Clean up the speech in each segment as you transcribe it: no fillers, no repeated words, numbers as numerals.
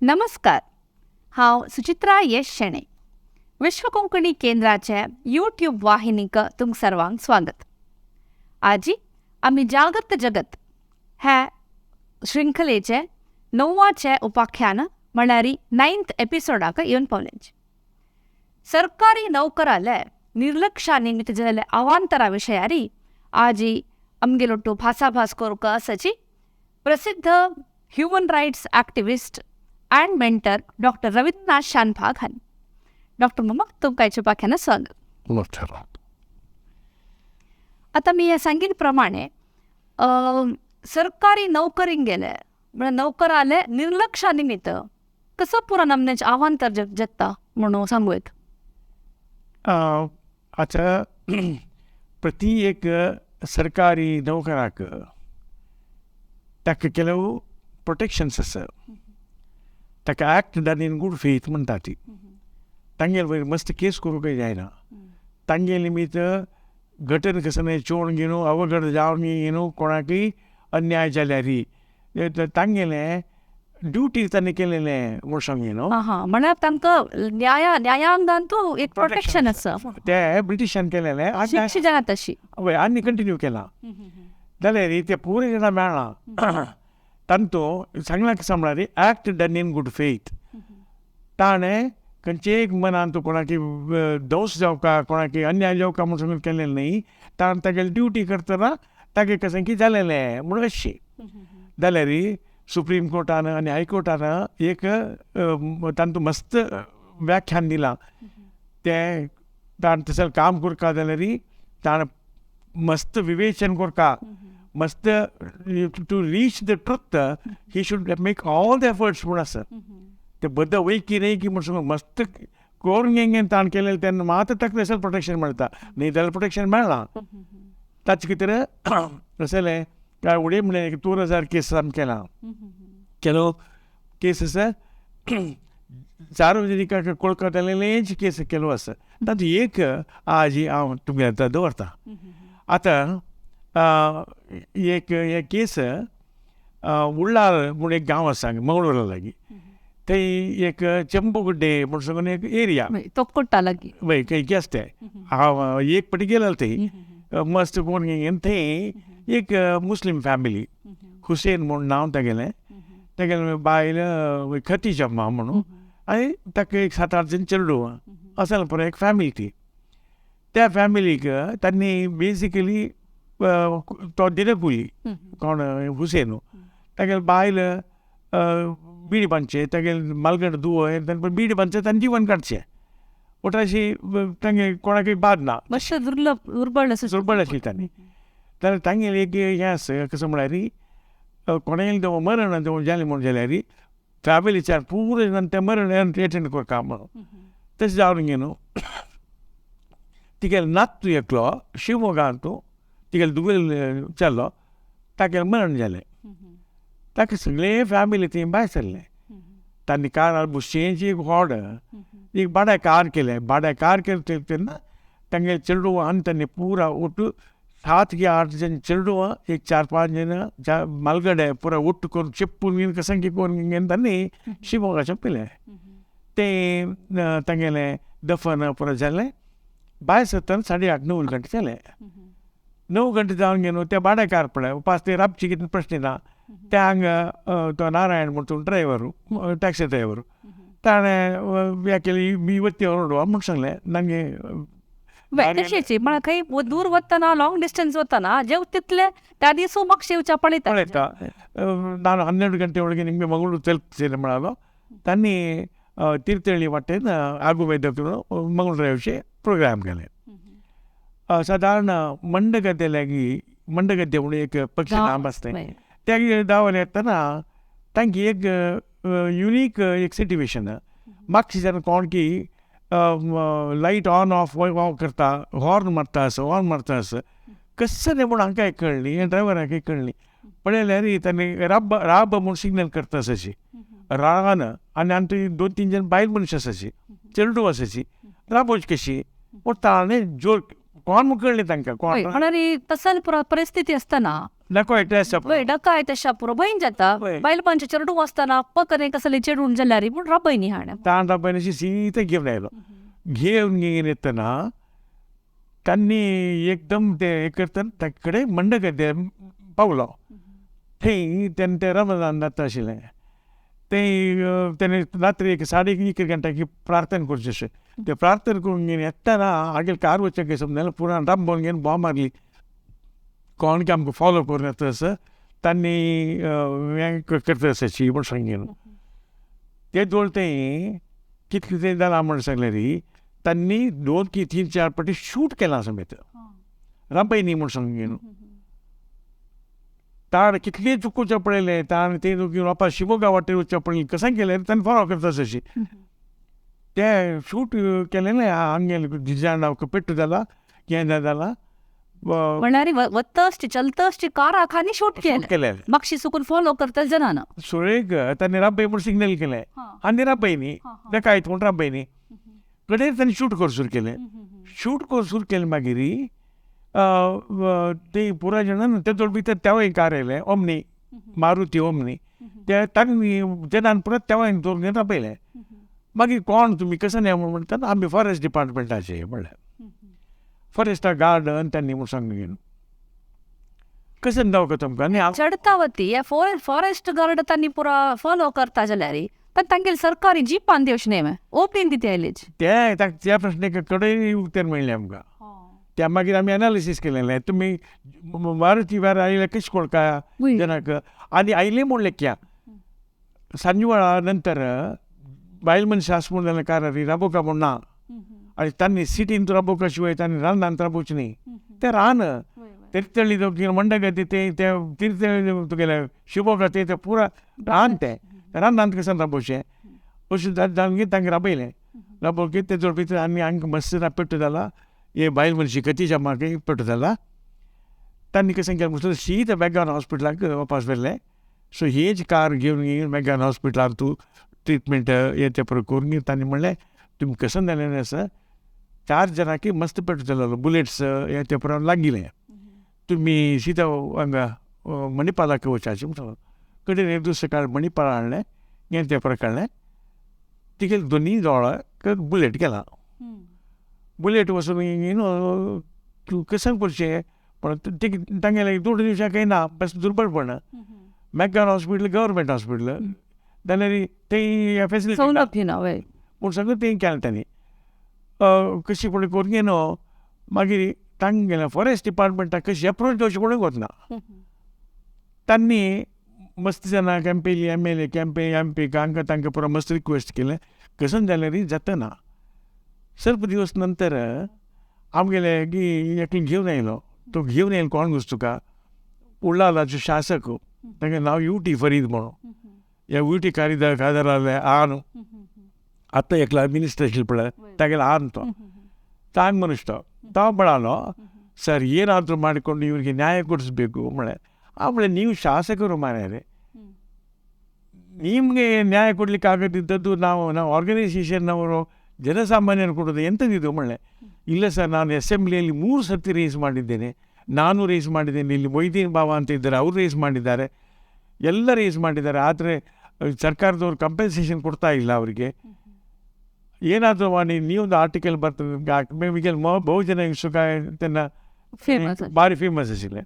नमस्कार, हांव सुचित्रा येश शेणे. विश्व कोंकणी केंद्राचे यूट्यूब वाहिनीक तुमकां सर्वांक स्वागत. आजी आमी जागृत जगत ह्या शृंखलेचे णवाचे उपाख्यान म्हळ्यार नायन्थ एपिसोडाक येवन पावल्याचे. सरकारी नौकराले निर्लक्षा निमित्त जाल्ले अवांतरा विशयारी आजी आमगेलोट्टू भासाभास करूंक आसाची प्रसिद्ध human rights activist and mentor doctor Ravindranath Shanbhag हांणी. डॉक्टर मामा, तुमकां आयच्या उपाख्यानात स्वागत. आतां मी सांगितले प्रमाणे सरकारी नोकरींक गेले म्हळ्यार नोकराले निर्लक्षा निमित्त कसो पुरा नमन्याचें आव्हान तर जगता म्हणून सांगू येत? आतां प्रति एक सरकारी नोकराक ताका ಕೆಲವು प्रोटेक्शन्स आसा. ताका act done in good faith म्हणटा ती. तांगेर वयर मस्त केस करूंकय जायना. तांगे निमित्त घटन कसं चोवन घेवन अवघड जावन घेवन कोणाकय अन्याय जाल्यार तांगेलें ड्युटी तांणी केलेलें म्हूण सांग न्हू. आं, म्हळ्यार तांकां न्यायांगान तूं एक प्रोटेक्शन आसा. ते ब्रिटिशान केलेलें. शिक्षा जाणा तशी. वय, आनी कंटिन्यू केलां जाल्यार ते पुरे जाणां मेळ्ळां. तांतू सांगलां कशें म्हळ्यार act done in good faith. ताणें खंयचेय एक मनान तूं कोणाकी दोश जावका, कोणाकी अन्याय जावका म्हूण सांगून केलें न्ही. ताणें तागेली ड्युटी करतना तागे कशें की जालेलें म्हणून अशें जाल्यार सुप्रीम कोर्टान आनी हायकोर्टान एक तांतू मस्त व्याख्यान दिलां. तें ताणें तशें काम करता जाल्यार ताणें मस्त विवेचन करता, मस्त to reach the truth he should make all the efforts म्हूण आसा. ते बद्द वयकी न्ही की म्हूण सांगून मस्त करून घेवन ताणें केलें तेन्ना मात्र ताका तशें प्रोटेक्शन मेळटा, न्ही जाल्यार प्रोटेक्शन मेळना. ताचे खातीर कसलें काय उडय म्हणलें 2000 केस आमी केला. ಕೆಲವು केस सार्वजनिक कोलकातालेच केस ಕೆಲವು आसा. तातूंत एक आज हांव तुमगे आतां दवरता. आतां एक हे केस उल्लार म्हूण एक गांव आसा मंगळुरा लागीं. थंय एक चेंबुगड्डे म्हूण सांगून एक एरिया. तोक्कोट्टा लागीं. वय, खंय आसा तें. हांव एक पाटी गेलेलो थंय मस्त कोण घेवन. थंय एक मुस्लीम फॅमिली, हुसेन म्हूण नांव तागेलें, तागेलें बायल खतीजम्मा म्हणून आनी ताका एक सात आठ जण चेडूं असेल पुरो एक फॅमिली ती. त्या फॅमिलीक तांणी बेसिकली तो दिनकुली कोण हुसेन, तागेले बायल बिडी बांदचे, तागेले मालगण दुवो तांकां बिडी बांदचे, तांणी जीवन काडचें. वट अशी तांगे कोणाकय बाद ना. मातशें दुर्लभ दुर्बळ आसा. दुर्बळ आशिल्ली तांणी. जाल्यार तांगेलें एक हें आसा कसो म्हळ्यार कोणागेलें तो मरण जालें म्हूण जाल्यार फॅमिलीच्यान पुरो जाण तें मरण एटेंड करता म्हणून. तशें जावन गे न्हू तिगेलो नातू एकलो शिवमोगांत तिगेले दुबयल चलो, तागेलें मरण जालें. ताका सगळे फॅमिली थंय भायर सरलें. तांणी कार बुशेंची एक व्हड एक भाड्या कार केलें. भाड्या कार केलें तेन्ना तांगेले चेडूं आनी तांणी पुरा ಒಟ್ಟು 7 की 8 जण चेडूं, एक 4 5 जण मालगडे पुरा ಒಟ್ಟು करून चेपून बीन कशें करून घेवन तांणी शिमोगा चेपिलें. तें तांगेलें दफन पुरा जालें. भायर सरतना 8:30 9 घंटे जालें. 9 घंटे जावन गेलो त्या भाड्या कार पळय उपास ते राबची कितें प्रश्न ना. त्या हांगा तो नारायण म्हूण तो ड्रायव्हर, टॅक्सी ड्रायव्हर, ताणें हे केली मी वत्ती म्हूण सांगलें नांगे. तशेंच म्हळ्यार खंय दूर वतना, लॉंग डिस्टन्स वतना जेव तितले त्या दिसू मातशें येवच्या पळयता. पळयता. ನಾನು 12 ಗಂಟೆ ಒಳಗೆ ನಿಮಗೆ ಮಂಗಳೂರು ತಲುಪ್ತೇನೆ म्हणालो. तांणी तीर्थहಳ್ಳಿ वाटेन आगुबे मंगळूर येवचे प्रोग्राम केले. सादारण मंडगद्दे लागीं, मंडगद्दे म्हणून एक पक्षी नाम आसता तें, त्या धांवन येतना तांकी एक युनीक एक सिट्युएशन. मागशीच्यान कोण की लायट ऑन ऑफ करता, हॉर्न मारता असो, हॉर्न मारता असो कसं नाही म्हूण हांकां एक कळ्ळी, ड्रायव्हराक एक कळ्ळी. पळयल्यार ताणें राब राब म्हूण सिग्नल करता अशी रागान. आनी आनी 2 3 जण बायल मनीस आसाची, चेडूं आसाची, राबोवची कशी पूण ताणें जोर कोण म्हूण कळ्ळें तांकां कोण. म्हळ्यार तसल परिस्थिती आसतना डकायत आसा वय डकायत आसा पुरो भंय जाता बायल मनशा चेडूं आसतना पकरे कसले चेडून जाल्यार पूण राबय न्ही हाणें ताण राबय सीत घेवन आयलो. घेवन घेवन येतना तांणी एकदम ते हे करतना ताचे कडेन मंडगते पावलो. थंय तेन्ना तें रमजान जाता आशिल्लें. ते तेणे रात्री एक 1:30 घंट्याक प्रार्थना करचें अशें ते प्रार्थना करून घेवन येतना हागेर कार वचचें समजलें पुरान राबोवन घेवन बॉम्ब मारली. कोण की आमकां फॉलो करून येता आसा तांणी हें करता आसा म्हूण सांगून ते दोळ तें कितलें तें जालां म्हण सांगलें री तांणी 2 की 3-4 पाटी शूट केलां समेत राबय न्ही म्हूण सांगून. ताण कितली चुकोवचें पळयलें ताण ते वापस शिमोगा वाटेर वचचें पडलें कशें केलें ताणें फॉलो करता अशी ते शूट केलें हांगे डिजायन पेट्ट जाला हें जाला म्हणल्यार वतश्ट चलतश्ट कारा खानी शूट केलें मागशी चुकून फॉलो करता जनाना सुळेक ताणें राबय म्हूण सिग्नल केलें आनी राबय न्ही डकायत म्हूण राबय न्ही कडेन ताणें शूट कर सुरू केलें. शूट कर सुरू केलें मागीर ते पुराय जाणां ते जोड भितर तेवय कार आयलें ओमनी मारुती ओमनी ते तांणी जनान पुराय तेवय दवरून राबयलें. मागीर कोण तुमी कशें न्ही म्हूण म्हणटात आमी फॉरेस्ट डिपार्टमेंटाचे म्हणलें फॉरेस्टा गार्डन त्यांनी म्हूण सांगून कशें दावका तुमकां न्ही चडतावती हे फॉरेस्ट गार्ड तांणी पुरा फॉलो करता जाल्यार तांगेले सरकारी जिपान दिवचें न्ही ओपीन दिता आयलेच ते त्या प्रश्न कडेन उत्तर मेळ्ळें आमकां. त्या मागीर आमी एनालिसीस केलें तुमी मारुती वेर आयले कशें कोण काय जनाक आनी आयले म्हूण लेख्या सांजवेळा नंतर बायल मनशां आसा म्हूण जाल्यार कार राबोवका म्हूण ना आनी तांणी सिटीन राबोवका शिवाय तांणी रानांत राबोवचें न्ही तें रान तिर्थळी मंडगती ते तिर्थळी तुगेलें शिमोगा ते पुरा रान तें रानांत कशें राबोवचें अशें जावन तांकां राबयलें. राबोवके ते जोड भितर आनी हांकां मस्त पेट्ट जाला हे बायल मनशी कतीच्या म्हाका पेट्ट जाला. तांणी कशें केलें म्हणल्यार शीत बेगान हॉस्पिटलाक वापस व्हेलें. सो हेच कार घेवन घेवन बेगान हॉस्पिटलान तूं ट्रिटमेंट हे ते करून तांणी म्हणलें तुमी कशें जालें आसा 4 जाणांक मस्त पेट्ट जालो बुलेट्स हे ते पुराय लागिल्लें तुमी शीत हांगा मणिपालाक वचाचें म्हणून कडेन एक दुसरें सकाळ मणिपाल हाडलें हें ते पुराय काडलें तिगेले दोनीय दोळ्याक बुलेट गेला. बुलेट वचून न्हू कशें करचें पण तांगेलें दोन दिवच्या कांय ना बस दुर्बळपण. मॅकगान हॉस्पिटल गव्हर्मेंट हॉस्पिटल जाल्यार तें फेसिलिटी ना पूण सगळें तें केलें तांणी कशी पळय करून न्हू मागीर तांगेलें फॉरेस्ट डिपार्टमेंटाक कशी एप्रोच जावचें म्हणून वतना तांणी मस्त जाणां कॅम्पेली एम एल ए कॅम्पे एम पी हांकां तांकां पुरो मस्त रिक्वेस्ट केलें कशें जाल्यार जातना. सर्प दिवस नंतर आमगेले की एकलो घेवन आयलो तो घेवन आयलो कोण घोस तुका उल्लालाचो शासक तांगे नांव यू टी फरीद म्हणून ह्या यू टी कारिदार कादार आन आतां एकलो मिनिस्टर आशिल्लो पळय तागेलो आन तो ತಾಂಗ್ ಮನುಷ್ಯ ತಾವು ಬಡಾಲೋ ಸರ್ ಏನಾದರೂ ಮಾಡಿಕೊಂಡು ಇವರಿಗೆ ನ್ಯಾಯ ಕೊಡಿಸ್ಬೇಕು ಮಳೆ. ಆಮೇಲೆ ನೀವು ಶಾಸಕರು ಮಾರ್ಯಾರೆ, ನಿಮಗೆ ನ್ಯಾಯ ಕೊಡಲಿಕ್ಕೆ ಆಗದಿದ್ದದ್ದು ನಾವು ನಾವು ಆರ್ಗನೈಸೇಷನ್ನವರು ಜನಸಾಮಾನ್ಯರು ಕೊಡೋದು ಎಂಥದ್ದಿದು ಮಳೆ. ಇಲ್ಲ ಸರ್, ನಾನು ಅಸೆಂಬ್ಲಿಯಲ್ಲಿ 3 ಸರ್ತಿ ರೇಸ್ ಮಾಡಿದ್ದೇನೆ, ನಾನು ರೇಸ್ ಮಾಡಿದ್ದೇನೆ, ಇಲ್ಲಿ ಮೊಯ್ದೀನ್ ಬಾವ ಅಂತ ಇದ್ದಾರೆ ಅವರು ರೇಸ್ ಮಾಡಿದ್ದಾರೆ, ಎಲ್ಲ ರೇಸ್ ಮಾಡಿದ್ದಾರೆ, ಆದರೆ ಸರ್ಕಾರದವರು ಕಂಪೆನ್ಸೇಷನ್ ಕೊಡ್ತಾ ಇಲ್ಲ ಅವರಿಗೆ. ಏನಾದರೂ ಮಾಡಿ ನೀವೊಂದು ಆರ್ಟಿಕಲ್ ಬರ್ತದೆ ಬಹುಜನ ಸುಖ ಭಾರಿ ಫೇಮಸ್ ಅಸಿಲ್ಲ.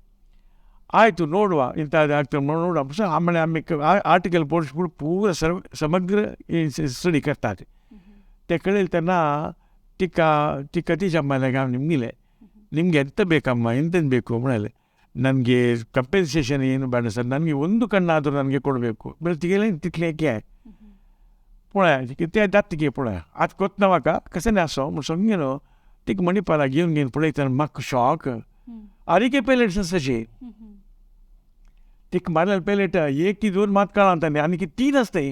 ಆಯಿತು ನೋಡುವ ಇಂಥದ್ದು ಆಗ್ತದೆ ನೋಡುವ. ಆಮೇಲೆ ಆಮೇಲೆ ಆರ್ಟಿಕಲ್ ಪೋಡಿಸ್ಬಿಟ್ಟು ಪೂರ ಸರ್ವ ಸಮಗ್ರ ಸ್ಟಡಿ करतात ते कळेल त्यांना ಟಿಕ್ಕಾ ಟಿಕ್ಕ ತೀಚಮ್ಮನಾಗ ನಿಮಗಿಲ್ಲ, ನಿಮಗೆ ಎಂತ ಬೇಕಮ್ಮ ಎಂತೆಂತ ಬೇಕು म्हणाले. ನನಗೆ ಕಂಪೆನ್ಸೇಷನ್ ಏನು ಬೇಡ ಸರ್, ನನಗೆ ಒಂದು ಕಣ್ಣಾದರೂ ನನಗೆ ಕೊಡಬೇಕು. ಬೆಳ್ತಿಗೆಲ್ಲ तितलें काय पळय तें जातकीर पळय आतां कोत्ना म्हाका कशें आसो म्हूण सांग न्हू तिका मणिपाला घेवन घेवन पळयतना म्हाका शॉक. आरीके पेलेट्स आसा तिका मारलेले पेलेट एक की दोन मात कळना तांणी आनी की तीन आसताय.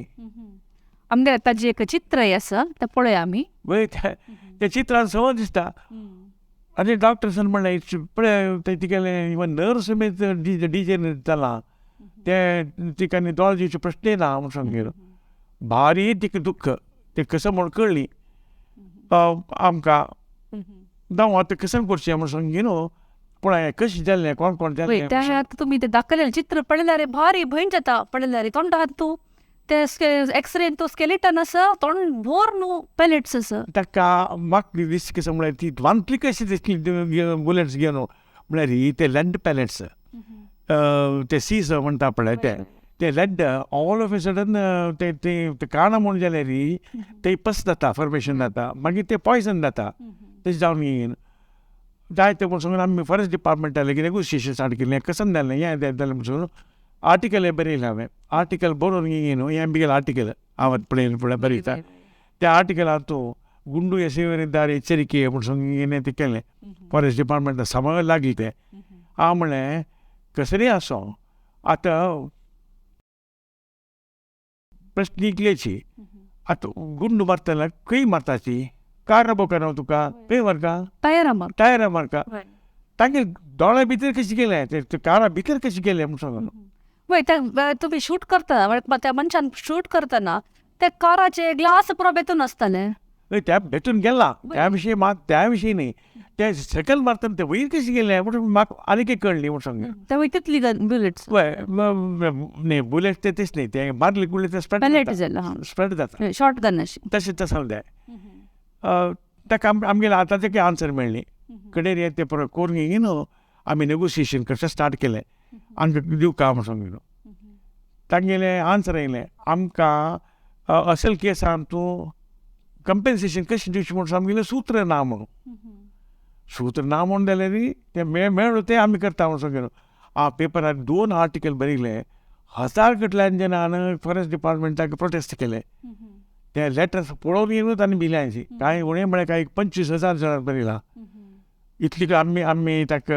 आमगेर ताजें एक चित्र आसा तें पळया आमी. वय त्या चित्रान समज दिसता. आनी डॉक्टर्सान म्हणलें पळय ते तिगेलें इवन नर्स समेत डिजेन जालां तें तिका आनी दोळे दिवचे प्रश्नय ना म्हूण सांग. भारी तिका दुख्ख तें कशें म्हूण कळ्ळी आमकां. जावं आतां कशें करचें म्हूण सांग न्हू. पूण हें कशें जाल्लें, कोण कोण वय जाल्लें. त्या आतां तुमी ते दाखयलें चित्र पळयल्यार भारी भंय जाता पळयल्यार तोंडा तूं ते एक्सरेन तो स्केलेटन आसा, तोंड भोर न्हू पेलेट्स आसा. ताका म्हाका दिसता कशें म्हळ्यार ती वांटली कशी दिसली बुलेट्स घेवन म्हळ्यार ही ते लँड पॅलेट्स ते सीस म्हणटा पळय ते ते lead all of a sudden ते ते काणां म्हूण जाल्यार ते पस जाता, फॉर्मेशन जाता, मागीर ते पॉयजन जाता. तशें जावन जाय तें म्हूण सांगून आमी फॉरेस्ट डिपार्टमेंटा लेगीत नेगोशिएशन स्टार्ट केलें. कसम जालें हें तें जालें म्हूण सांगून आर्टिकल बरयलें हांवें. आर्टिकल बरोवन न्हू हें बिगेलें आर्टिकल हांव पळय पळय बरयता त्या आर्टिकलांत तूं गुंडू एसेवरेदार एಚ್ಚरिके म्हूण सांगून हें तें केलें. फॉरेस्ट डिपार्टमेंटा समा लागली तें. हांव म्हणलें कसलेंय आसूं आतां प्रश्न इतलेची, आतां गुंडू मारतना खंय मारता ती कार बोकार तुका खंय मारता, टायरां मार, टायरां मारता, तांगे दोळ्या भितर कशें गेलें ते कारा भितर कशें गेलें म्हूण सांगून. वय ते तुमी शूट करतना त्या मनशान शूट करतना ते काराचे ग्लास पुरो बेतून आसताले. हय त्या बेतून गेला त्या विशयी मात त्या विशयी न्ही, ते सकयल मारतना ते वयर कशें गेलें म्हूण म्हाका आनीक एक कळ्ळी म्हूण सांग. ते तितली बुलेट्स वय न्ही बुलेट ते तेच न्ही, ते मारले गुळे ते स्प्रेड स्प्रेड जाता, शॉर्ट गन अशी तशें तशें तें ताका आमगेले आतां तेका आन्सर मेळ्ळी. कडेर हें तें परत करून न्हू आमी नेगोशिएशन करचें स्टार्ट केलें आमकां दिवका म्हूण सांगून. तांगेलें आन्सर येयलें आमकां असल केसान तूं कंपेन्सेशन कशें दिवचें म्हूण आमगेलें सूत्र ना म्हणून. सूत्र ना म्हूण जाल्यार तें मेळ्ळो तें आमी करता म्हूण सांगून. हांव पेपरार 2 आर्टिकल बरयले, 1000 कडल्यान जाणान फॉरेस्ट डिपार्टमेंटाक प्रोटेस्ट केले. ते लेटर्स पळोवन येवन तांणी भिल्यांची कांय उणें म्हळ्यार कांय 25,000 जाणांक बरयलां. इतली आमी आमी ताका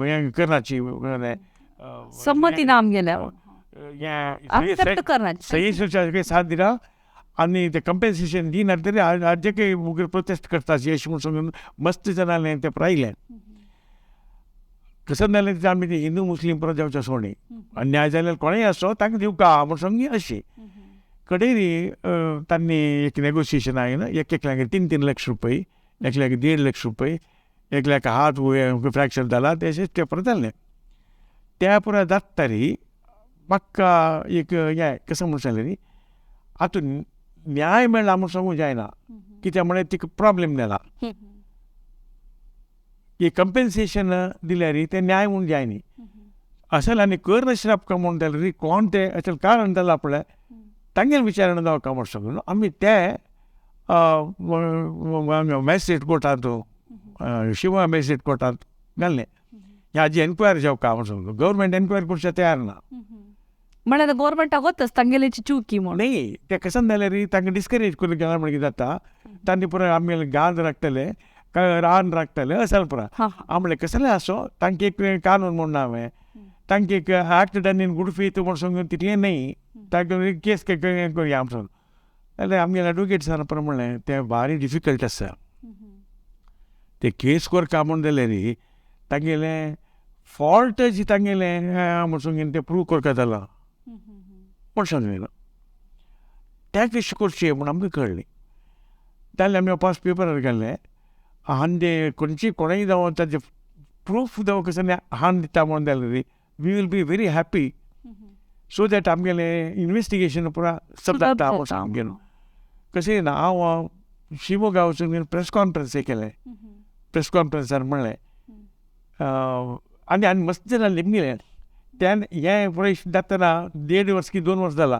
हें करनाची संमती ना आमगेल्या सही साथ दिला आनी ते कंपेन्सेशन दिना तरी हाजे काही मुगेर प्रोटेस्ट करताची अशें म्हूण सांगून मस्त जाणांलें तें आयलें. कसं जालें ते आमी ते हिंदू मुस्लीम परत जावचें सोडली, अन्याय जाल्यार कोणूय आसो तांकां दिवका म्हूण सांग अशी कडेरी तांणी एक नेगोशिएशन आयलें. एक एकल्याक 3-3 लाख रुपये, एकल्याक 1.5 लाख रुपये, एकल्याक हात फ्रॅक्चर जाला तेशें ते परत जालें. त्या पुरा जाता तरी म्हाका एक हें कशें म्हूण सांगलें न्ही आतां न्याय मेळ्ळा म्हूण सांगूंक जायना, कित्याक म्हळ्यार तिका प्रॉब्लेम जाला. ही कंपेन्सेशन दिल्यार तें न्याय म्हूण जाय न्ही. असल आनी कर नाशिल्लें म्हूण जाल्यार कोण तें अशें कारण जालां पळय तांगेलें विचारण जावका म्हूण सांगून आमी ते मॅजिस्ट्रेट कोर्टांत शिवा मॅजिस्ट्रेट कोर्टांत घाल्लें. हाजी एनक्वायरी जावका म्हूण सांगून गव्हर्मेंट एनक्वायरी करच्या तयार ना. म्हळ्यार गव्हर्मेंटाक वताच तांगेली चुकी म्हूण न्ही. तें कशें जाल्यार तांकां डिस्करेज करून गेला म्हणल्यार जाता. तांणी पुराय आमगेले गांज राखतले रान राखतले अशें पुराय. हांव म्हणलें कसलें आसूं तांकां एक कानून म्हूण ना हांवें तांकां एक act done in good faith म्हूण सांगून तितलें न्ही तांकां केस करुया म्हूण सांगून. जाल्यार आमगेले एडवोकेट सरान परत म्हणलें तें भारी डिफिकल्ट आसा ते केस करका म्हूण जाल्यार तांगेलें फॉल्ट जी तांगेलें म्हूण सांगून तें प्रूव करका जालां म्हूण सांगलें. तें कशें करचें म्हूण आमकां कळ्ळें. जाल्यार आमी पास पेपरार घालें आनी ते खंयची कोणूय जावं ताजें प्रूफ जावं कसलें हान दिता म्हूण जाल्यार we will be very happy so that आमगेलें इनवेस्टिगेशन पुरा सब जाता म्हूण सामकें. कशें ना हांव शिमोगा वचून प्रेस कॉन्फरन्स केलें. प्रेस कॉन्फरन्सार म्हणलें आनी आनी मस्त जाणां लिपगिलें त्यान हें पळय जातना 1.5 वर्स की 2 वर्स जाला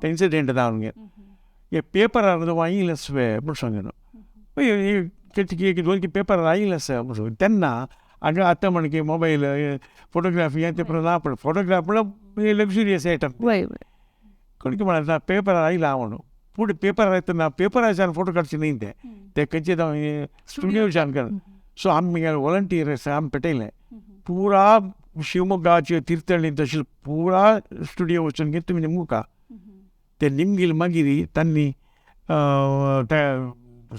तें इन्सिडेंट जावन गे हे पेपरार आयिल्लें आसवे म्हूण सांगून एक 2 पेपरार आयिल्लें आसा म्हूण सांगून. तेन्ना हांगा आतां म्हण की मोबायल फोटोग्राफी हें तें ना, पण फोटोग्राफ म्हळ्यार लग्जुरियस आयटम. कोण की म्हणा पेपरार आयला म्हणून पूण पेपरार येतना पेपराच्यान फोटो काडचे न्ही ते ते खंयचे जावं स्टुडियोच्यान कर. सो आमी वॉलंटियर आसा आमी पेटयलें पुरा शिवमोग्गाचे तीर्थहಳ್ಳಿ तशें पुरा स्टुडियो वचून घे तुमी निमगुका ते निमगील मागीर तांणी त्या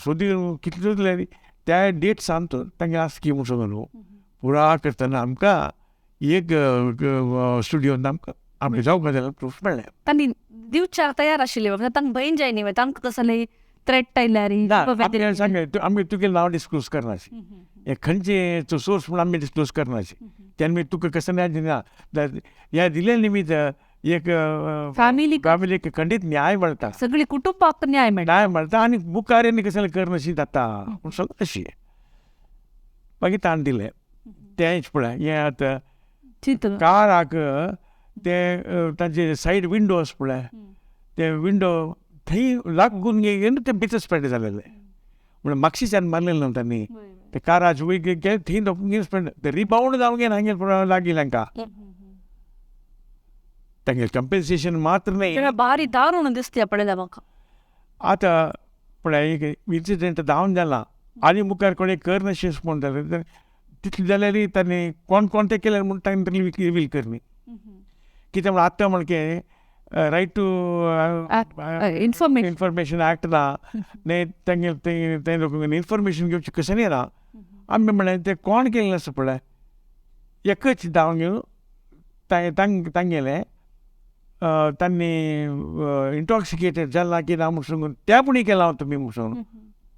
सोदी कितले सोदले त्या डेट सांगतो तांगे आसकी म्हूण सांगून न्हू पुरा करतना आमकां एक स्टुडियोन आमकां आमकां जावंक जाल्यार प्रूफ मेळ्ळें. तांणी दिवच्याक तयार आशिल्ले तांकां भंय जाय न्ही, तांकां कसलें थ्रेट आयल्यार ना, सांग आमी तुगे नांव डिस्क्लोज करनाशी, हे खंयचे सोर्स म्हूण आमी डिस्क्लोज करनाशी. तेन्ना तुका कसं न्याय दिना ह्या दिले निमित्त एक फॅमिली फॅमिलीक खंडीत न्याय मेळटा, सगळी कुटुंबाक न्याय मेळटा, न्याय मेळटा आनी मुखार आनी कसलें करनाशी जाता म्हूण सगळें अशी. मागीर ताण दिलें तेंच पळय हें आतां काराक ते तांचे सायड विंडो आसा पळय ते विंडो थंय लागून घेवन ते भितर स्प्रेड जालेले, म्हणल्यार मागशीच्यान मारलेले न्हू तांणी ते काराचे वयर गेले थंय स्प्रेड ते रिबावंड जावन घेवन हांगेर लागीं तांकां तांगे कंपेन्सेशन मात्र न्हय. भारी दारूण दिसता पळयल्या म्हाका. आतां पळय एक इन्सिडंट जावन जाला आनी मुखार कोणें करनाशें म्हूण जालें तितलें जाल्यार तांणी कोण कोण तें केलें म्हूण तांणी रिवील करनी. कित्याक म्हण आतां म्हणके रायट टू इन्फॉर्मेशन एक्ट ना न्ही, तांगे ते लोकांक इन्फॉर्मेशन घेवचें कशें न्ही ना. आमी म्हणलें तें कोण केल्लें आसा पळय एकच धांवन घेवन तांगेलें तांणी इंटॉक्सिकेटेड जाला की ना म्हूण सांगून त्या पुणी केलां तुमी म्हूण सांगून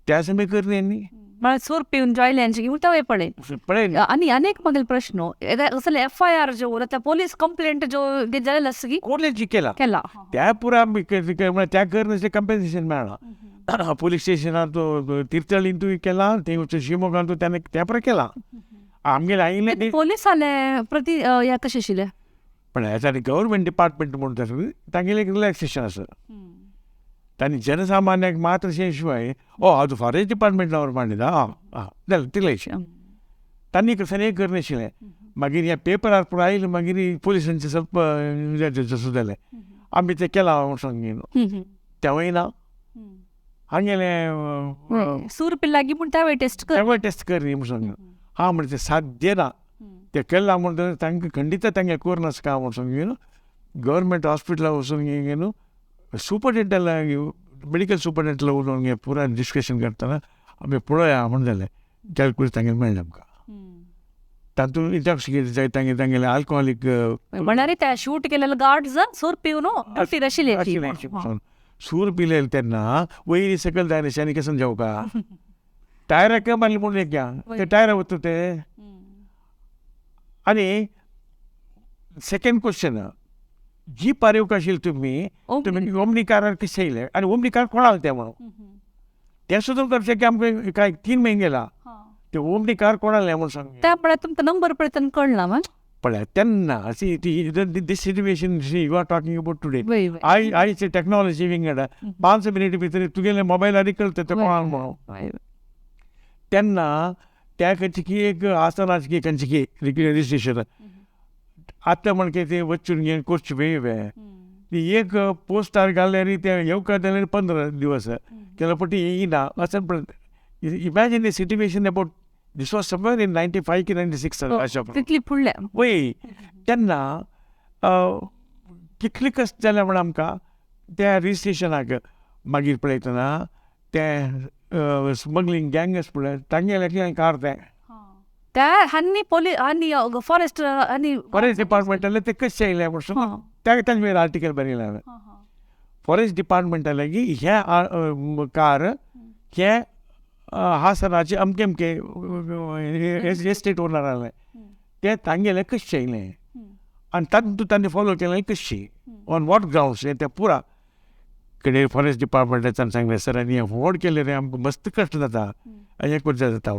त्या समय करनी न्ही. म्हळ्यार सूर पिवन जॉयल्यांचे उलटावे पळय पळय. आनी अनेक मागीर प्रश्न असले एफ I R ज्यो उरता, पोलीस कंप्लेंट ज्यो जालेले आसा की कोर्टाची केला केला त्या पुरा त्या करनासलें कंपेन्सेशन मेळ्ळां. पोलीस स्टेशनांत तिर्थळींतूय केलां, थंय शिवमोगांतूय त्याने त्या पुरा केलां. आमगेलें आयिल्लें पोलिसाले प्रति ह्या कशें आशिल्लें पण हें गव्हर्मेंट डिपार्टमेंट म्हणून तांगेलें एक रिलॅक्सेशन आसा. तांणी जनसामान्याक मात्र शिवाय ओ हांव फॉरेस्ट डिपार्टमेंट नांवार मांडिता आं आं जालें तितलें तांणी कसलें करनाशिल्लें. मागीर ह्या पेपरार पुरो आयलें मागीर पोलिसांचें ಸ್ವಲ್ಪ जसो जालें आमी तें केलां म्हूण सांगून तेंवूय ना. हांगेलें सूर पिल्लागी म्हूण तेवूय टेस्ट कर, तेवूय टेस्ट कर न्ही म्हूण सांगून हां म्हणजे तें साध्य ना तें केलां म्हणटकीर तांकां खंडीत तांगें करनासता म्हूण सांगून गव्हर्मेंट हॉस्पिटला वचून घेवन सुपरिटेंडेंटाला मेडिकल सुपरिटेंडेंटाला उलोवन पुरा डिस्कशन करतना आमी पळोवया म्हूण जालें कॅल्कुलेट तांगेलें मेळ्ळें आमकां. तातूंत इंटॉक्सिकेट जाय तांगे तांगेलें आल्कोहोलीक म्हळ्यार ते शूट केलेले गार्ड्स सूर पिवन आशिल्ले, सूर पिलेले तेन्ना वयर सकयल जायना आनी कशें जावका टायराक मारले म्हणून एक ते टायरा वता ते. आनी सेकंड क्वेश्चन जीपार येवंक आशिल्ले तुमी तुमी ओमनी कारार कशें येयले आनी ओमनी कार कोणाक तें म्हणून तें सुद्दां करचें की आमकां कांय 3 म्हयने गेला ते ओमनी कार कोणालें म्हूण सांग. त्या पळय तुमकां नंबर पळय तेन्ना कळना मा पळय तेन्ना see this situation you are talking about today I आयचे टॅक्नॉलॉजी विंगड 5 मिनिट भितर तुगेले मोबायलार कळटा तें कोणाक म्हणून. तेन्ना त्या खंयची की एक आसनाच की खंयची की रजिस्ट्रेशन आतां म्हणके ते वचून घेवन करचे वेळ ती एक पोस्टार घाल्यार ते येवकार जाल्यार 15 दिवस केल्या पटी येयना अशें पळय. Imagine the situation about this was somewhere in 95 की 96 अशें तितली फुडल्या वय तेन्ना कितले कश्ट जालें म्हण आमकां त्या रजिस्ट्रेशनाक. मागीर पळयतना तें स्मगलींग गँग आसा पळय तांगेलें कार तें त्या हांणी पोलीस आनी फॉरेस्ट आनी फॉरेस्ट डिपार्टमेंटाले ते कशें येयले म्हूण त्या तांचे वयर आर्टिकल बरयलें हांवें. फॉरेस्ट डिपार्टमेंटाले की हें कार हें हासनाचे अमके अमके एस्टेट ओनर आसलें तें तांगेलें कशें येयलें आनी तातूंत तांणी फॉलो केलें कशें ऑन what grounds हें तें पुरा कडेन फॉरेस्ट डिपार्टमेंटाच्यान सांगलें सर आनी हें फॉवर्ड केलें रे आमकां मस्त कश्ट जाता आनी हें करचें जाता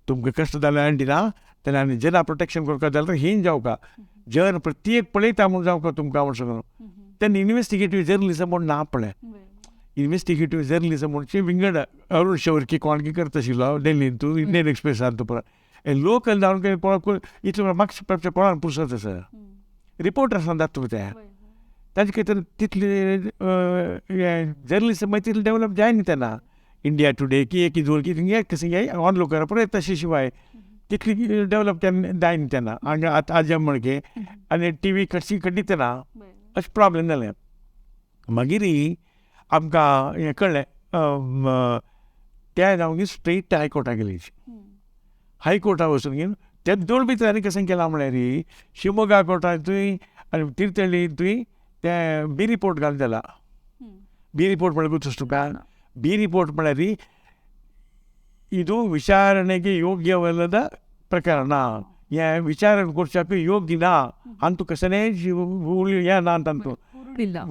तुमकां कश्ट जालें आनी दिना तेन्ना आनी जना प्रोटेक्शन करपाक जाल्यार ही जावका जन प्रत्येक पळयता म्हूण जावका तुमकां म्हूण सांगून तेन्ना इन्वेस्टिगेटीव जर्नलिजम म्हूण ना पळय. इन्वेस्टिगेटीव जर्नलिजम म्हणचे विंगड अरुण शौर्की कोण की करता आशिल्लो दिल्लींतू इंडियन एक्सप्रेसांत पळय लोकल जावन कोण इतलें मागचे कोणाक पुसत आसा रिपोर्टर्सान जाता तें ताजे खातीर तितले जर्नलिजम मागीर तितलें डेवलप जायना तेन्ना. इंडिया टुडे की एक दोन की कशें ऑन लोकर पळय तशें शिवाय तितली डेवलप तेन्ना जायना तेन्ना हांगा आतां आज्या म्हणके आनी टी व्ही कशी खंडीत ना अशें प्रोब्लेम जालें. मागीर आमकां हें कळ्ळें त्या जावन स्ट्रेट हायकोर्टा गेली. हायकोर्टा वचून घेवन ते दोन भितर आनी कशें केलां म्हळ्यार शिवमोगा कोर्टांतूय आनी तिर्थळींतूय तें बी रिपोर्ट घालून दिला. बी रिपोर्ट म्हळ्यार गुतूस तुका ಬಿ ರಿಪೋರ್ಟ್ म्हळ्यार ಇದು ವಿಚಾರಣೆಗೆ ಯೋಗ್ಯವಲ್ಲದ ಪ್ರಕರಣ, हें ವಿಚಾರಣೆ करच्याक योग्य ना आनी तूं कसलेंय हें ना तांतूं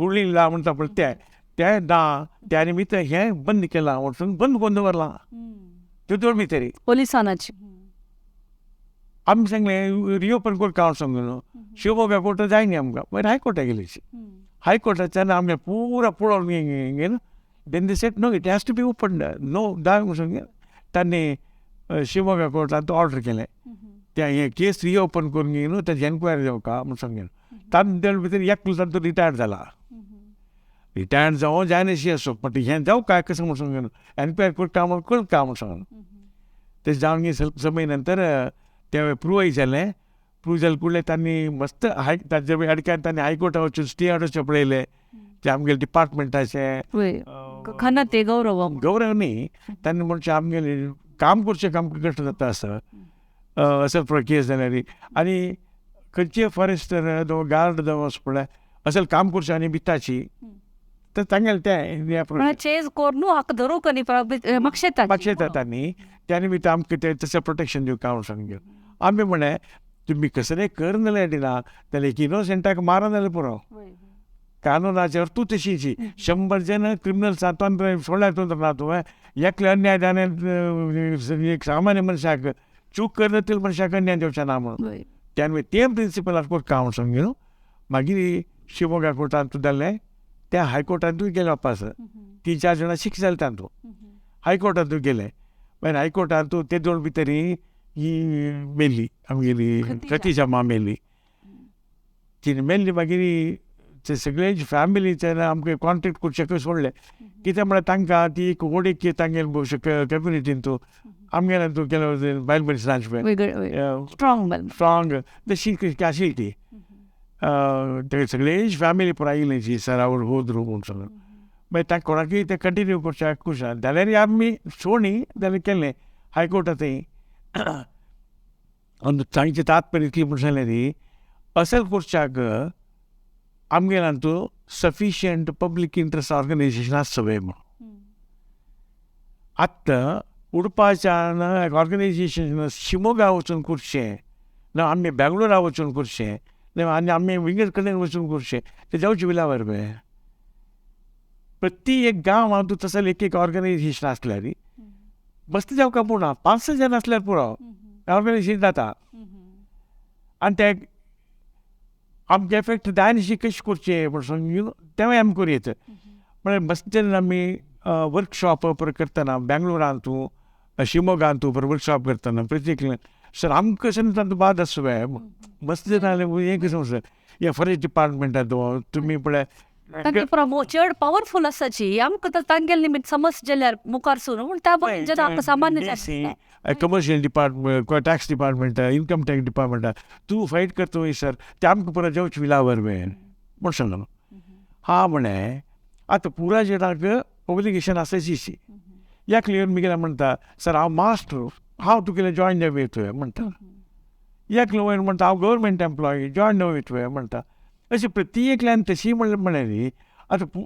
उरलिल्ला म्हणटा पळय तें तें ना, त्या निमित्त हें बंद केलां वचून बंद करून दवरलां दोतोर भितरी पोलिसांची. आमी सांगलें रिओपन करता हांव सांगू न्हू, शिवमोगा कोर्ट जाय न्ही आमकां, मागीर हायकोर्टा गेली. हायकोर्टाच्यान आमगे पुरा पळोवन घेवन then they said no it has to be open no दा सांगे तांणी शिवमोगा कोर्टांत ऑर्डर केलें तें हें केस रिओपन करून घेवन ताजी एन्क्वायरी जावका म्हूण सांगून. तांचे भितर एकलो तांचो रिटायर्ड जाला, रिटायर्ड जावं जायनाशी आसो बट हें जावं काय कशें म्हूण सांगून एन्क्वायरी करता म्हूण करता म्हूण सांगून. तें जावन ಸ್ವಲ್ಪ समय नंतर तें प्रुवय जालें. प्रूव जालें कुडलें तांणी मस्त हाय ताजे अडक्यान तांणी हायकोर्टा वचून स्टे ऑर्डर पळयलें ते आमगेले डिपार्टमेंटाचें खना ते गौरव गौरव न्ही तांणी म्हणचें आमगेलें काम करचें काम कश्ट जाता आसा असो केस जाल्यार आनी खंयचे फॉरेस्टर जावं गार्ड जावं असो पळय असल काम करचें आनी भिताची तर तांगेलें तें चेज करून हाका धरूंक न्ही मागशेता मागशेता तांणी त्या निमित्त आमकां तें तशें प्रोटेक्शन दिवंक हांव सांगून. आमी म्हणलें तुमी कसलें कर जाल्यार दिना जाल्यार एक इनोसंटाक मारा जाल्यार पुरो, कानूनाचेर तूं तशीची 100 जण क्रिमिनल तंत्र सोडल्यार तंत्र ना तुवें एकले अन्याय जालें एक सामान्य मनशाक चूक करता ते मनशाक अन्याय दिवचें ना म्हणून. त्या निमित्त तें प्रिंसिपलाक करता हांव सांगून न्हू. मागीर शिवमोगा कोर्टांत जालें त्या हायकोर्टांतूय गेलें वापस, 3-4 जाणां शिक्षा जालें तातूंत. हायकोर्टांतूय गेलें, मागीर हायकोर्टांतू ते दोन भितर ही मेल्ली आमगेली खतीजा मा मेल्ली. तिणें मेल्ली मागीर ते सगळे फॅमिलीचे आमकां कॉन्टेक्ट करचें सोडलें कित्याक म्हळ्यार तांकां ती एक ओड एक तांगेले भोवशे कम्युनिटीन तूं आमगेल्यान तूं केलो बायल मनीस रांदचे स्ट्रॉंग स्ट्रॉंग तशी आशिल्ली ती. ते सगळे फॅमिली पुराय आयिल्ली सर आवड होद्रू म्हूण सगळें. मागीर तांकां कोणाकूय तें कंटिन्यू करचें खुश जाल्यार आमी सोडणी जाल्यार केलें हायकोर्टांतय. आनी तांचें तात्पर्य इतलें म्हूण सांगलें न्ही असल करच्याक आमगेल्यान तूं सफिशियंट पब्लीक इंट्रस्ट ऑर्गनायझेशन आसचो पळय म्हूण. आतां उडपाच्यान ऑर्गनायझेशन शिमोगा वचून करचें ना आमी बेंगलोरा वचून करचें ना आनी आमी विंगड कडेन वचून करचें तें जावचें विलावर पळय. प्रति एक गांव हांव तूं तसो एक एक ऑर्गनायझेशन आसल्यार बसते जावंक पूण 5-6 जाण आसल्यार पुरो ऑर्गनायझेशन जाता. आनी ते आमचे एफेक्ट जायनाशी कशें करचें म्हूण सांगून तेंवूय आमी करूं येता. म्हळ्यार मस्त जेन्ना आमी वर्कशॉप करतना बेंगलोरांतू शिमोगांतू वर्कशॉप करतना प्रत्येक सर आमकां कशें तांचो बाद आसचो जाय मस्त जालें हें कशें सर हे फॉरेस्ट डिपार्टमेंटांत तुमी पळय चड पावरफूल आसाची आमकां तांगेले निमित्त समज जाल्यार मुखार सरून पूण त्या जेन्ना आमकां सामान्य commercial department tax department income tax department तूं फायट करता वय सर ते आमकां पुरा जेवचे विलावर मेन म्हूण सांगलो. हा म्हळें आतां पुरा जेणाक ओब्लिगेशन आसाची एकले येवन मुगेले म्हणटा सर हांव मास्टर हांव तुगेलें जॉयन जावं तुवें म्हणटा, एकलो वयर म्हणटा हांव गव्हर्मेंट एम्प्लॉई जॉयन जावं तुवें म्हणटा. अशें प्रति एकल्यान तशी म्हणलें म्हणलें न्ही आतां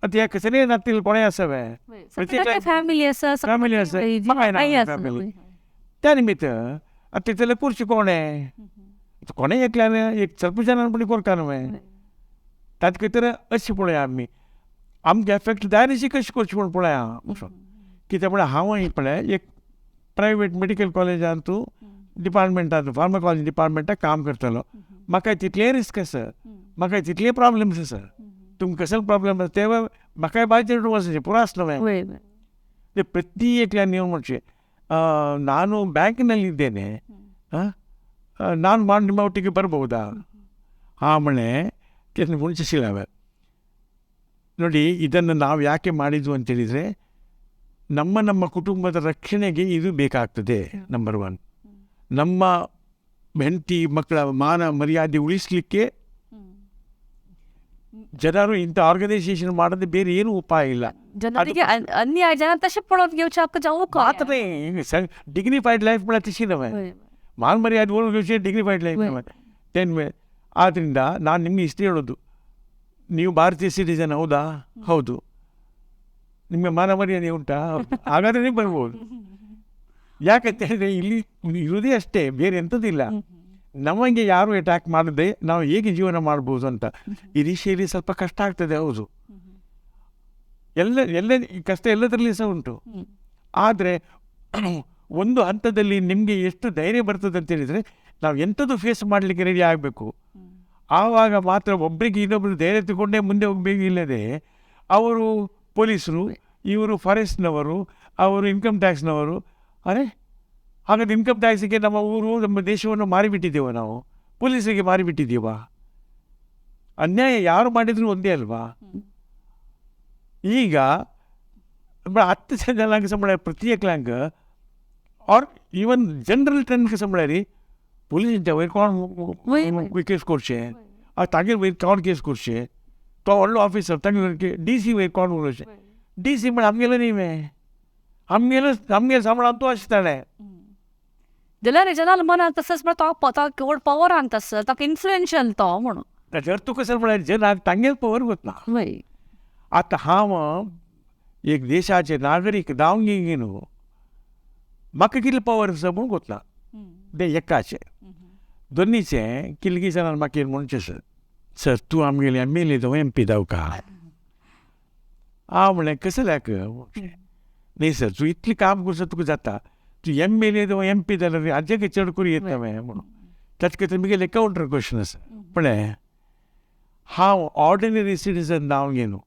आतां ह्या कसलेय नातील कोणें आसा वे फॅमिली आसा फॅमिली आसा फॅमिली त्या निमित्त आतां तितलें करचें कोणें कोणें एकल्यान एक ಸ್ವಲ್ಪ जणान पण करता न्हय ताचे खातीर अशें पळया आमी आमकां एफेक्ट जायनाशी कशें करचें म्हूण पळया कित्याक म्हळ्यार हांव पळय एक प्रायवेट मेडिकल कॉलेजान तूं डिपार्टमेंटान फार्माकॉलॉजी डिपार्टमेंटाक काम करतलो, म्हाका तितलें रिस्क आसा, म्हाका तितले प्रॉब्लम्स आसा, तुमकां कसले प्रॉब्लम आसा ते म्हाकाय बायचेर वचचें पुरो आसलो मागीर. ते ಪ್ರತಿ एकल्यान येवन म्हणचें ನಾನು ಬ್ಯಾಂಕ್ನಲ್ಲಿದ್ದೇನೆ, ನಾನು ಮಾಡಿ ನಿಮ್ಮ ಒಟ್ಟಿಗೆ ಬರ್ಬೋದಾ? ಹಾಂ ಮಳೆ ಮುಂಚೆ ಶಿಲಾವೆ ನೋಡಿ, ಇದನ್ನು ನಾವು ಯಾಕೆ ಮಾಡಿದ್ವು ಅಂತೇಳಿದರೆ ನಮ್ಮ ನಮ್ಮ ಕುಟುಂಬದ ರಕ್ಷಣೆಗೆ ಇದು ಬೇಕಾಗ್ತದೆ. ನಂಬರ್ 1, ನಮ್ಮ ಹೆಂಡತಿ ಮಕ್ಕಳ ಮಾನ ಮರ್ಯಾದೆ ಉಳಿಸಲಿಕ್ಕೆ ಜನರು ಇಂಥ ಆರ್ಗನೈಸೇಷನ್ ಮಾಡದೆ ಬೇರೆ ಏನು ಉಪಾಯ ಇಲ್ಲ. ಜನರಿಗೆ ಅನ್ಯಾಯ ಜನ ತಶೆ ಪಡೋದು ಮಾತ್ರ ಡಿಗ್ನಿಫೈಡ್ ಲೈಫ್ ತಶಿ ನವೆ ಮಾನ ಮರ್ಯಾದೆ ಡಿಗ್ನಿಫೈಡ್ ಲೈಫ್ ಟೆನ್ ವೇ. ಆದ್ದರಿಂದ ನಾನು ನಿಮಗೆ ಇಷ್ಟೇ ಹೇಳೋದು, ನೀವು ಭಾರತೀಯ ಸಿಟಿಸನ್ ಹೌದಾ? ಹೌದು. ನಿಮಗೆ ಮಾನ ಮರ್ಯಾದೆ ಉಂಟಾ? ಹಾಗಾದರೆ ನೀವು ಬರ್ಬೋದು. ಯಾಕಂತ ಹೇಳಿದರೆ ಇಲ್ಲಿ ಇರುವುದೇ ಅಷ್ಟೇ, ಬೇರೆ ಎಂಥದ್ದಿಲ್ಲ. ನಮಗೆ ಯಾರು ಅಟ್ಯಾಕ್ ಮಾಡದೆ ನಾವು ಹೇಗೆ ಜೀವನ ಮಾಡ್ಬೋದು ಅಂತ. ಇನಿಷಿಯಲಿ ಸ್ವಲ್ಪ ಕಷ್ಟ ಆಗ್ತದೆ, ಹೌದು, ಎಲ್ಲ ಎಲ್ಲ ಕಷ್ಟ ಎಲ್ಲದರಲ್ಲಿ ಸಹ ಉಂಟು. ಆದರೆ ಒಂದು ಹಂತದಲ್ಲಿ ನಿಮಗೆ ಎಷ್ಟು ಧೈರ್ಯ ಬರ್ತದೆ ಅಂತೇಳಿದರೆ ನಾವು ಎಂಥದ್ದು ಫೇಸ್ ಮಾಡಲಿಕ್ಕೆ ರೆಡಿ ಆಗಬೇಕು. ಆವಾಗ ಮಾತ್ರ ಒಬ್ಬರಿಗೆ ಇನ್ನೊಬ್ಬರು ಧೈರ್ಯ ತಗೊಂಡೇ ಮುಂದೆ ಹೋಗಬೇಕು. ಇಲ್ಲದೆ ಅವರು ಪೊಲೀಸರು, ಇವರು ಫಾರೆಸ್ಟ್ನವರು, ಅವರು ಇನ್ಕಮ್ ಟ್ಯಾಕ್ಸ್ನವರು. ಅರೆ, ಹಾಗಾದ್ರೆ ಇನ್ಕಮ್ ಟ್ಯಾಕ್ಸಿಗೆ ನಮ್ಮ ಊರು, ನಮ್ಮ ದೇಶವನ್ನು ಮಾರಿಬಿಟ್ಟಿದ್ದೇವೆ ನಾವು, ಪೊಲೀಸರಿಗೆ ಮಾರಿಬಿಟ್ಟಿದ್ದೀವಾ? ಅನ್ಯಾಯ ಯಾರು ಮಾಡಿದರೂ ಒಂದೇ ಅಲ್ವಾ? ಈಗ 10 ಜನಾಂಗ ಸಂಬಳ ಪ್ರತ್ಯೇಕಲಾಂಗ ಆರ್ ಈವನ್ ಜನರಲ್ ट्रेंड संबळारी पुलिसांच्या वयर कोण केस करचे, तागेर वयर कोण केस करचे, तो व्हडलो ऑफिसर तागेर डी सी वयर कोण उलोवचें, डी सी म्हण आमगेलो न्ही मे, आमगेलो आमगेलो सांबाळून तूं आसतालें. जाल्यार जनाल मनात तसंच म्हळ्यार तो तो व्हड पवरान तसो ताका इन्फ्लुएन्शियल तो म्हणून. ताचेर तुका कसो म्हळ्यार जनाक तांगेल पवर वतना. वय आतां हांव एक देशाचे नागरीक जावन गी न्हू, म्हाका कितले पवर आसा म्हूण गोतना तें एकाचें. दोनीचें कितले जाणां म्हाका कितें म्हणचें, सर सर तूं आमगेली एम एल ए जावं एम पी जावका. हांव म्हणलें कसल्याक? न्ही सर, तूं इतलें काम करता तुका जाता, तूं एम एल ए जावं एम पी जाल्यार हाजे चड करूं येता म्हणून. ताचे खातीर म्हगेलें कावंटर क्वेश्चन आसा, म्हणलें हांव ऑर्डिनरी सिटीजन जावन न्हू,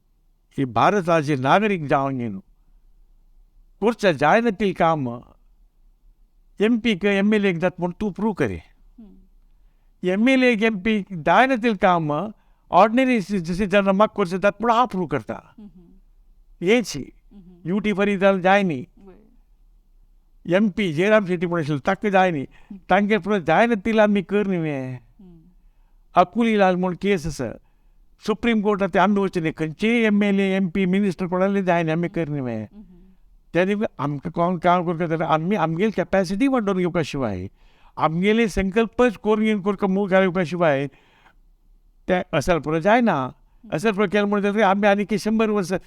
ही भारताचे नागरीक जावन न्हू, करच्या जायना ती काम एम पीक एम एल एक जाता म्हूण तूं प्रूव करे. एम एल एक एम पी जायना तितलें काम ऑर्डिनरी सिटीजन म्हाका करचें जाता म्हूण हांव प्रूव करता. हेच यू टी फरी जाल्यार जाय न्ही, एम पी जयराम शेट्टी म्हूण आशिल्लो ताका जाय न्ही, तांगे पुरो जायना तितलें आमी कर न्ही हें. अकुली लाल म्हूण केस आसा सुप्रीम कोर्टात, ते आमी वचून खंयचेय M L A M P minister कोणाले जाय न्ही, आमी कर न्ही हें. तेन्ना आमकां कोण काम करता जाल्यार आमी आमगेली कॅपेसिटी वाडोवन घेवपा शिवाय, आमगेले संकल्पच करून घेवन करका मुखार येवपा शिवाय तें असल पुरो जायना. असल पुरो केलें म्हणून जाल्यार आमी आनी 100 वर्सां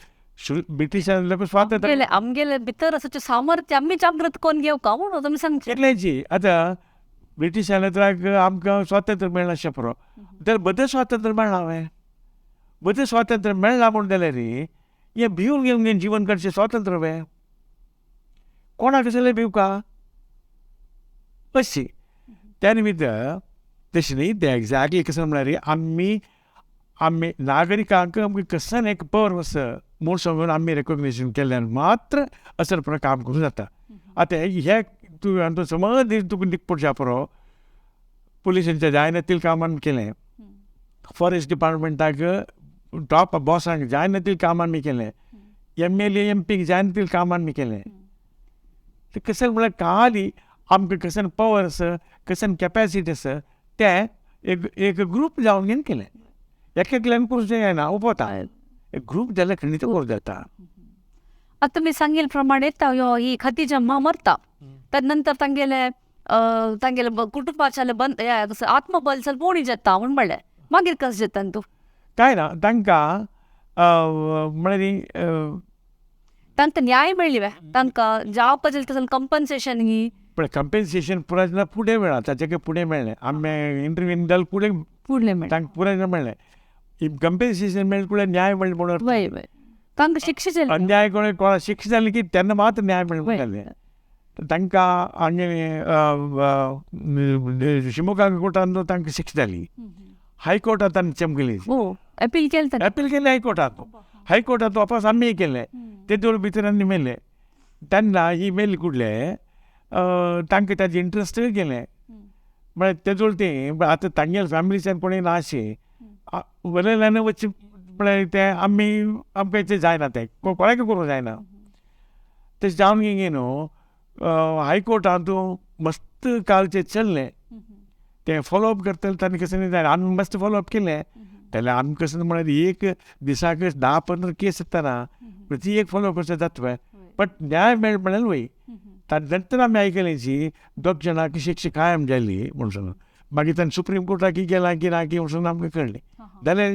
ब्रिटिशां स्वातंत्र्य आमगेले भितर आसा सामर्थ्य आमी जागृत करून घेवका म्हणून तुमी सांगचें. केल्ल्याची आतां ब्रिटिशां तर आमकां स्वातंत्र्य मेळना अशें पुरो, तर बदें स्वातंत्र्य मेळ्ळां हांवें, बदें स्वातंत्र्य मेळ्ळां म्हूण जाल्यार हें भिवन घेवन घेवन जिवन काडचें स्वातंत्र्य वे कोणाक जाल्यार भिवका अशी. त्या निमित्त तशें न्ही तें एग्जॅक्टली कशें म्हळ्यार आमी आमी नागरिकांक आमकां कसन एक पवर आसा म्हूण समजून आमी रेकोग्नेशन केल्ल्यान मात्र असर पुरो काम करूं जाता. आतां हे तूं आतां समज तुका निपटच्या पुरो पुलिसांच्या जायना तितलें काम आमी केलें, फॉरेस्ट डिपार्टमेंटाक टॉप बॉसांक जायना तितलें काम आमी केलें, एम एल ए एम पीक जायना तितलें काम आमी केलें. तें कशें म्हळ्यार खाली आमकां कसन पवर आसा, कसन कॅपेसिटी आसा तें एक एक ग्रूप जावन घेवन केलें. एक एकल्यान करूं जायना उपता, एक ग्रूप जाल्यार खंडीत करूं जाता. आतां तुमी सांगिल्ले प्रमाणे ही खतीजा मरता तर नंतर तांगेले तांगेले कुटुंबाच्याले बंद आत्मबल चल उणी जाता म्हूण म्हणलें, मागीर कशें जाता तूं? कांय ना, तांकां म्हळ्यार तांकां न्याय मेळ्ळी वे, तांकां जावपा जालें तसलें कंपन्सेशन ही पण कंपेन्सेशन पुराय फुडें मेळ्ळां, ताचे फुडें मेळ्ळें, आमी इंटरव्यू जालें फुडें फुडलें मेळ्ळें, तांकां पुराय मेळ्ळें कंपेन्सेशन मेळ्ळें फुडें न्याय मेळ्ळें म्हणून. वय वय तांकां शिक्षा जाली, अन्याय कोणें कोणा शिक्षा जाली की तेन्ना मात्र न्याय मेळ्ळें जालें. तांकां आनी शिमोगा कोर्टान तांकां शिक्षा जाली, हायकोर्टांत तांणी चमकली, अपील केलें, अपील केलें हायकोर्टांत, हायकोर्टांत वापस आमी केलें, ते दोन भितर आनी मेले तेन्ना ही मेली कुडले तांकां ताजें इंट्रस्ट गेलें म्हळ्यार तेजोळ तें आतां तांगेले फॅमिलीच्यान कोणूय ना अशें वयल्यान वचचें म्हळ्यार तें आमी आमकां तें जायना, तें कोणाकय करूंक जायना. तशें जावन गे न्हू हायकोर्टांत मस्त कालचें चल्लें, तें फॉलोअप करतलें तांणी कशें जायना, आमी मस्त फॉलोअप केलें जाल्यार आमी कशें म्हळ्यार एक दिसाक 10-15 केस येतना ती एक फॉलो करचें जाता, बट न्याय मेळ म्हळ्यार वय. ताजे नंतर आमी आयकलें जी दोग जाणांक शिक्षा कायम जाली म्हूण सांगून, मागीर ताणें सुप्रीम कोर्टाक गेलां की ना की म्हणून आमकां कळ्ळें. जाल्यार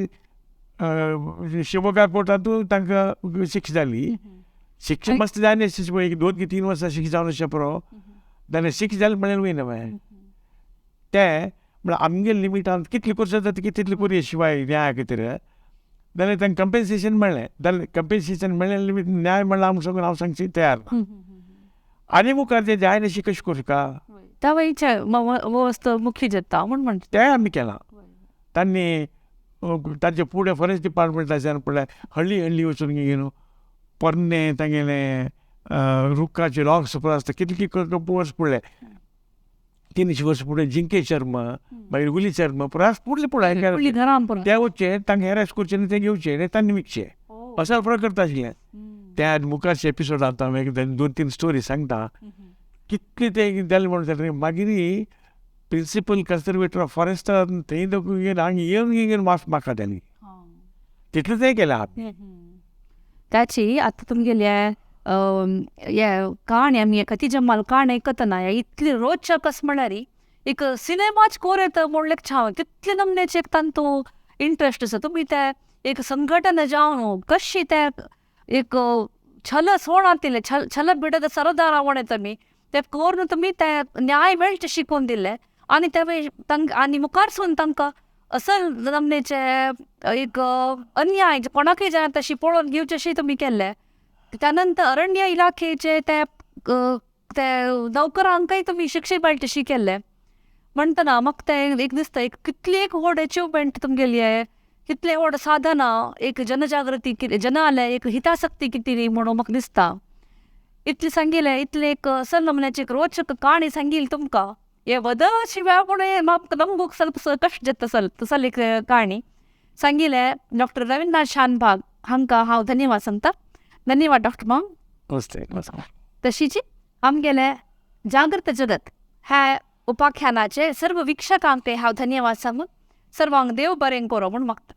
शिमोगा कोर्टांतूय तांकां शिक्षा जाली, शिक्षा मस्त जाय न्ही, एक 2 की 3 वर्सां शिक्षा जावन अशें पुरो जाल्यार शिक्षा जालें म्हणल्यार वयना मागीर तें म्हळ्यार आमगे लिमिटान कितली करूं जाता तितली करुया शिवाय न्याया खातीर. जाल्यार तांकां कंपेन्सेशन मेळ्ळें, जाल्यार कंपेन्सेशन मेळ्ळें, न्याय मेळ्ळा आमकां सगळें हांव सांगची तयार ना. आनी मुखार तें जाय अशी कशें करूं त्या वस्त मुखी जाता म्हूण म्हणटा तेंय आमी केलां. तांणी तांचे फुडें फॉरेस्ट डिपार्टमेंटाच्यान पळय हळ्ळी हळ्ळी वचून घेवन पोरणे तांगेले रुखाचे लॉग्स पळय आसता कितली वर्स पडले 300 वर्स फुडें जिंके चर्म मागीर गुली चर्म पुराय फुडले पळय ते वचचे तांकां हॅरेस करचे आनी ते घेवचे आनी तांणी विकचे असो फरक करता आशिल्लें. त्या मुखारचे एपिसोड आतां हांव 2-3 स्टोरी सांगता कितले ते जालें म्हणून जालें. मागीर प्रिंसिपल कन्सर्वेटर ऑफ फॉरेस्टान थंय दोगून हांगा येवन घेवन माफ म्हाका तांणी तितलें तें केलें आमी. ताची आतां तुमगेले हे काणी आमी कथी जमाल काणी आयकतना इतली रोचक अस म्हळ्यार एक सिनेमाच कोर येता म्हणल्यार छाव तितले नमनेचे एक तांतू इंट्रस्ट आसा. तुमी ते एक संघटना जावन कशी ते एक छल सोणातिल्ले छल छल बिडत सरदार आवण तुमी ते करून तुमी ते न्याय मेळचे शिकोवन दिले आनी ते तांकां आनी मुखार सून तांकां असल नमनेचे एक अन्याय कोणाकय जाय तशी पळोवन घेवचे अशी तुमी केल्ले. त्यानंतर अरण्य इलाखेचे ते ते नौकरांकय तुमी शिक्षे मेळटे अशी केल्ले. म्हणटना म्हाका तें एक दिसता एक कितली एक व्हड एचिवमेंट तुमगेली कितले व्हड साधना एक जनजागृती जनाले एक हितासक्ती कितें म्हणून म्हाका दिसता. इतलें सांगिल्लें इतलें एक असल नमुन्याची एक रोचक काणी सांगिल्ली तुमकां हे वदशिवाय पूण म्हाका नमगूक ಸ್ವಲ್ಪ कश्ट जाता ಸ್ವಲ್ಪ तसली एक काणी सांगिल्लें. डॉक्टर रविंद्रनाथ शानभाग हांकां हांव धन्यवाद सांगता. धन्यवाद डॉक्टर माम. नमस्ते नमस्कार. तशीच आमगेले जागृत जगत ह्या उपाख्यानाचे सर्व वीक्षकांक हांव धन्यवाद सांगून सर्वांक देव बरें करो म्हूण मागता.